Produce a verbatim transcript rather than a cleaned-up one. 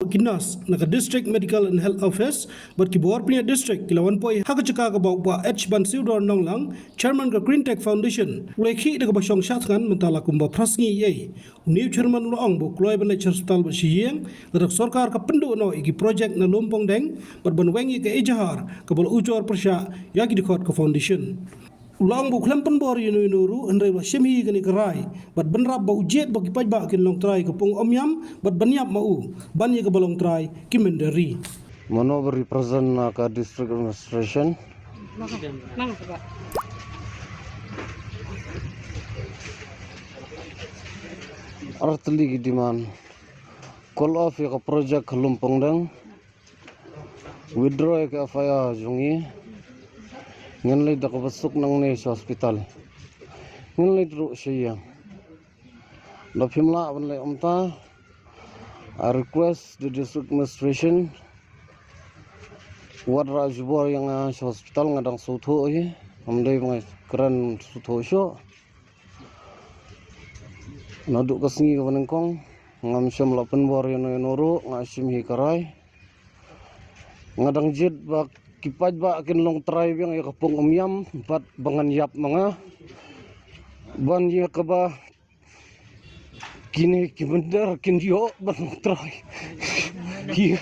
Ki nurse na ka District Medical and Health Office bad ki bor pynïaid district ki la wan poi ha ka jaka kaba u Bah H Bansiewdor Nonglang, Chairman ka Green Tech Foundation, u la ïakhih da kaba shong shah thngan mynta la kumba phra sngi ei. U new chairman u la ong ba u kloi ban leit sha hospital bad sha ïing, lada ka sorkar ka pynduh noh ïa ki project na Lumpongdeng bad ban weng ïa ka ejahar kaba la ujor pyrshah ïa ki dkhot ka foundation. U la ong ba u khlem pynbor ïano ïano ruh, hynrei u la shim hi kane ka rai bad bynrap ba u jied ba ki paidbah kin long trai ka pung Umiam bad ban ïap ma u ban ïa kaba long trai ki mynder ri. Mano ba represent na ka district administration? Ar tylli ki demand. Call off ïa ka project ka Lumpongdeng. Withdraw ïa ka F I R jong ngi. Ngin leit da kaba suk nangne sha hospital. Ngin leit ruh sha ïing. Da phim lah ban leh kumta, I request the district administration, wat rah jubor ïa nga sha hospital, nga dang sngewthuh hi. Ngam dei ba nga kren sngewthuh shuh. Naduh ka sngi kaba nyngkong ngam shym la pynbor ïano ïano ruh, nga shim hi ka rai. Nga dang jied ba ki paidbah kin long trai biang ïa ka pung Umiam bad ba ngan ïap ma nga. Ban ïa kaba kine ki mynder kin ïoh ban long trai. Ki